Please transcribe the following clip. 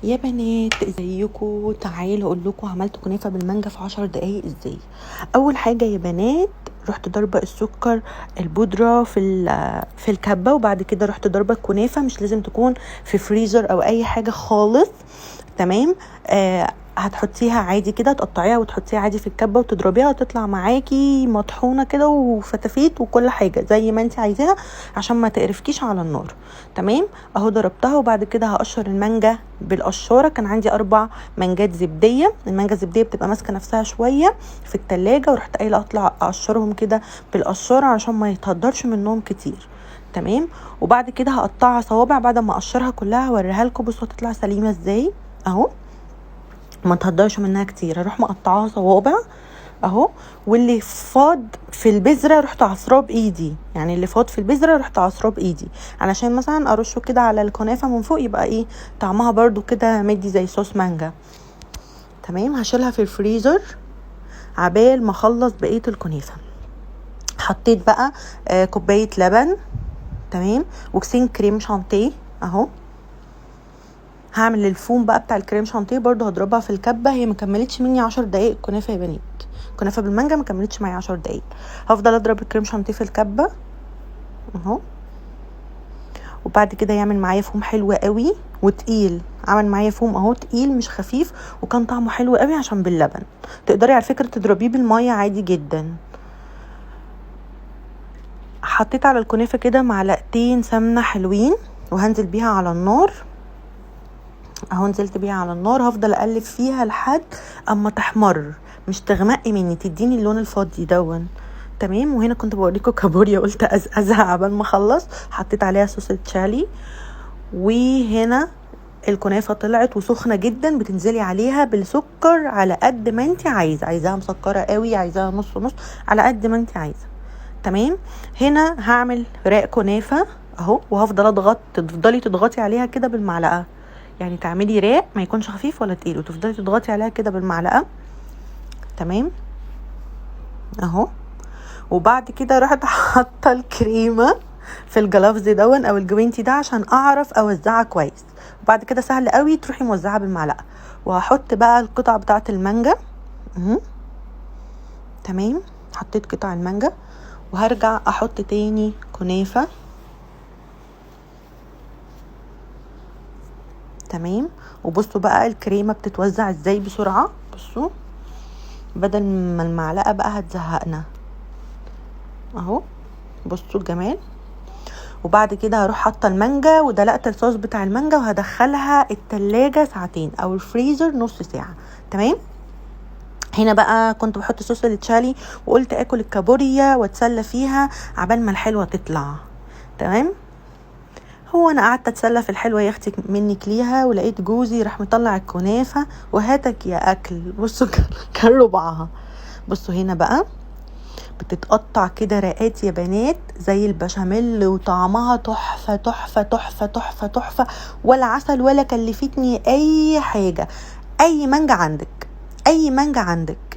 يا بنات ازيكم؟ تعالوا اقول لكم عملت كنافه بالمانجا في 10 دقايق ازاي. اول حاجة يا بنات رحت ضربه السكر البودره في الكبه، وبعد كده رحت ضربه الكنافه، مش لازم تكون في فريزر او اي حاجة خالص، تمام؟ هتحطيها عادي كده، تقطعيها وتحطيها عادي في الكبه وتضربيها، وتطلع معاكي مطحونه كده وفتافيت وكل حاجة زي ما انت عايزاها عشان ما تقرفكيش على النار، تمام؟ اهو ضربتها. وبعد كده هقشر المانجا بالقشاره. كان عندي 4 مانجات زبديه، المانجا الزبديه بتبقى ماسكه نفسها شوية في التلاجة، ورحت قايله اطلع اقشرهم كده بالقشاره عشان ما يتهدرش منهم كتير، تمام؟ وبعد كده هقطعها صوابع بعد ما اقشرها كلها، هوريها لكم. بصوا هتطلع سليمة ازاي اهو، ما تهدرش منها كتير. هروح مقطعاها صوابع اهو، واللي فاض في البذرة رحت عصراه بايدي، يعني اللي فاض في البذرة رحت عصراه بايدي علشان مثلا ارشه كده على الكنافه من فوق، يبقى ايه طعمها برضو كده مدي زي صوص مانجا، تمام؟ هشيلها في الفريزر عبال ما اخلص بقية الكنافه. حطيت بقى كوباية لبن، تمام، وكسين كريم شانتيه اهو. هعمل الفوم بقى بتاع الكريم شانتيه برضو، هضربها في الكبه. هي ما كملتش مني 10 دقايق الكنافه يا بنات، كنافه بالمانجا ما كملتش معايا 10 دقايق. هفضل اضرب الكريم شانتيه في الكبه اهو، وبعد كده يعمل معايا فوم حلو قوي وتقيل. عمل معايا فوم اهو تقيل مش خفيف، وكان طعمه حلو قوي عشان باللبن. تقدري على فكرة تضربيه بالمية عادي جدا. حطيت على الكنافه كده معلقتين سمنه حلوين، وهنزل بيها على النار اهو. نزلت بيها على النار، هفضل اقلب فيها لحد اما تحمر، مش تغمق مني، تديني اللون الفضي دون، تمام؟ وهنا كنت بوريكم كابوريا، قلت ازقزها عبال ما اخلص. حطيت عليها صوص التشالي، وهنا الكنافه طلعت وسخنه جدا، بتنزلي عليها بالسكر على قد ما انت عايزه، عايزاها مسكره قوي، عايزاها نص نص، على قد ما انت عايزه، تمام؟ هنا هعمل رق كنافه اهو، وهفضل اضغط، تفضلي تضغطي عليها كده بالمعلقه، يعني تعملي راق ما يكونش خفيف ولا تقيل، وتفضلي تضغطي عليها كده بالمعلقه، تمام اهو. وبعد كده رحت حاطه الكريمة في الجلافز دون او الجوينتي ده عشان اعرف اوزعها كويس. وبعد كده سهل قوي تروحي موزعها بالمعلقه. وهحط بقى القطع بتاعه المانجا اهو، تمام؟ حطيت قطع المانجا، وهرجع احط تاني كنافه، تمام؟ وبصوا بقى الكريمة بتتوزع ازاي بسرعة، بصوا بدل ما المعلقة بقى هتزهقنا اهو، بصوا الجمال. وبعد كده هروح حاطه المانجا ودلقت الصوص بتاع المانجا، وهدخلها التلاجة ساعتين او الفريزر نص ساعة، تمام؟ هنا بقى كنت بحط صوص التشالي، وقلت اكل الكابوريا واتسلى فيها عبال ما الحلوة تطلع، تمام؟ هو انا قعدت اتسلى في الحلوة يا اختي منك ليها، ولقيت جوزي راح مطلع الكنافه وهاتك يا اكل. بصوا كان ربعها. بصوا هنا بقى بتتقطع كده رقات يا بنات زي البشاميل، وطعمها تحفة تحفة تحفة تحفة تحفة، ولا عسل ولا كلفتني اي حاجة. اي مانجا عندك، اي مانجا عندك.